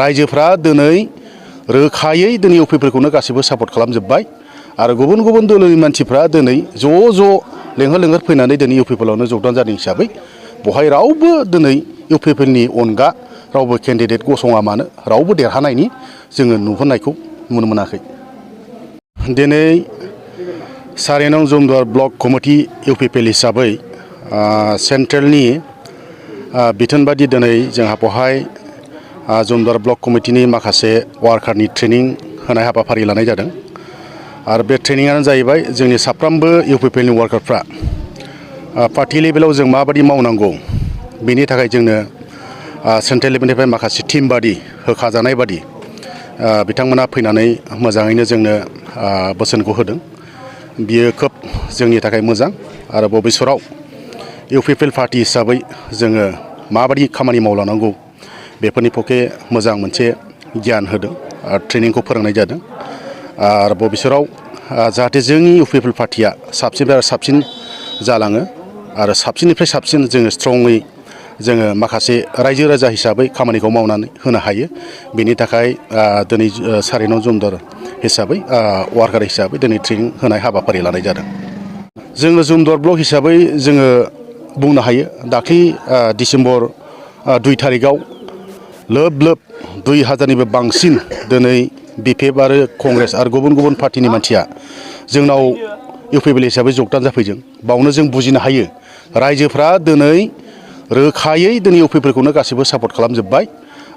रायजोफ्रा दिनै रोखायै दिनै इउपिपिएलखौनो गासैबो सापर्ट खालामजोब्बाय आरो गुबुन गुबुन दोलोनि मानसिफ्रा दिनै ज' लेंहर फैनानै दिनै इउपिपिएलावनो जगदान जादों हिसाबै बहाय रावबो दिनै इउपिपिएलनि अनगा रावबो केन्डिडेट गसङा मानो रावबो देरहानायनि जोङो नुहुरनायखौ नुनो मोनाखै। दिनै 4 नं जमदुवार ब्लक कमिटि इउपिपिएल हिसाबै सेन्ट्रेलनि बिथोन बादि दिनै जोंहा बहाय जमदुवार ब्लक कमिटिनि माखासे वार्कारनि ट्रेनिं होनाय हाबाफारि लानाय जादों आरो बे ट्रेनिंआनो जाहैबाय जोंनि साफ्रोमबो इउपिपिएलनि वार्कारफ्रा पार्टी लेभेलाव जों माबादि मावनांगौ बेनि थाखाय जोंनो सेन्ट्रेल लेभेलनिफ्राय माखासे टीम बादि होखाजानाय बादि बिथांमोना फैनानै मोजाङैनो जोंनो बोसोनखौ होदों। बियो खोब जोंनि थाखाय मोजां आरो भबिष्यतआव इउपिपिएल पार्टी हिसाबै जोङो माबादि खामानि मावलांनांगौ बेफोरनि पक्षे मोजां मोनसे गियान होदों ट्रेनिंखौ फोरोंनाय जादों आरो भबिष्यतआव जाहाथे जोंनि इउपिपिएल पार्टीया साबसिननिफ्राय साबसिन जालाङो आरो साबसिननिफ्राय साबसिन जोङो स्ट्रङै जोङो माखासे रायजो राजा हिसाबै खामानिखौ मावनानै होनो हायो बेनि थाखाय दिनै 4 नं जमदुवार हिसाबै वार्कार हिसाबै दिनै ट्रेनिं होनाय हाबाफारि लानाय जादों। जोङो जमदुवार ब्लक हिसाबै जोङो बुंनो हायो दाख्लै डिसेम्बर 2 थारिखआव लोब 2000निबो बांसिन दिनै बिपिएफ आरो कंग्रेस आरो गुबुन गुबुन पार्टीनि मानसिया जोंनाव इउपिपिएल हिसाबै जगदान जाफैदों। बावनो जों बुजिनो हायो रायजोफ्रा दिनै रोखायै दिनै इउपिपिएलखौनो गासैबो सापर्ट खालामजोब्बाय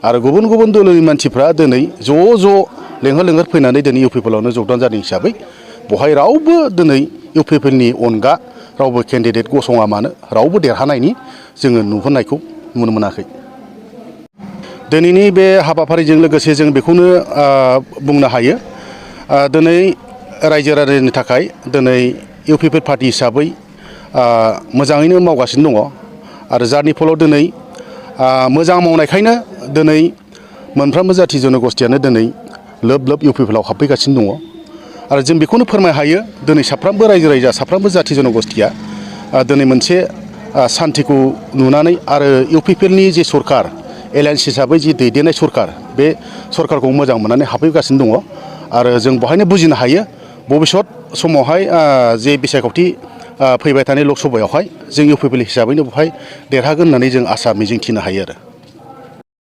आरो गुबुन गुबुन दोलोनि मानसिफ्रा दिनै ज' लेंहर फैनानै दिनै इउपिपिएलावनो जगदान जादों हिसाबै बहाय रावबो दिनै इउपिपिएलनि अनगा रावबो केन्डिडेट गसङा मानो रावबो देरहानायनि जोङो नुहुरनायखौ नुनो मोनाखै। दिनैनि बे हाबाफारिजों लोगोसे जों बेखौनो बुंनो हायो दिनै रायजो राजानि थाखाय दिनै इउपिपिएल पार्टी हिसाबै मोजाङैनो मावगासिनो दङ आरो जारनि फलाव दिनै मोजां मावनायखायनो दिनै मोनफ्रोमबो जाथि जनगोष्ठियानो दिनै लोब इउपिपिएलाव हाबफैगासिनो दङ आरो जों बेखौनो फोरमायनो हायो दिनै साफ्रोमबो रायजो साफ्रोमबो जाथि जनगोष्ठिया दिनै मोनसे सान्थिखौ नुनानै आरो इउपिपिएलनि जे सरकार एलायन्स हिसाबै जि दैदेननाय सरकार बे सरकारखौ मोजां मोननानै हाबफैगासिनो दङ आरो जों बेवहायनो बुजिनो हायो भबिष्यत समावहाय जे बिसायख'थि फैबाय थानाय लक सभायावहाय जों इउपिपिएल हिसाबैनो बेवहाय देरहागोन होननानै जों आसा मिजिंथिनो हायो आरो।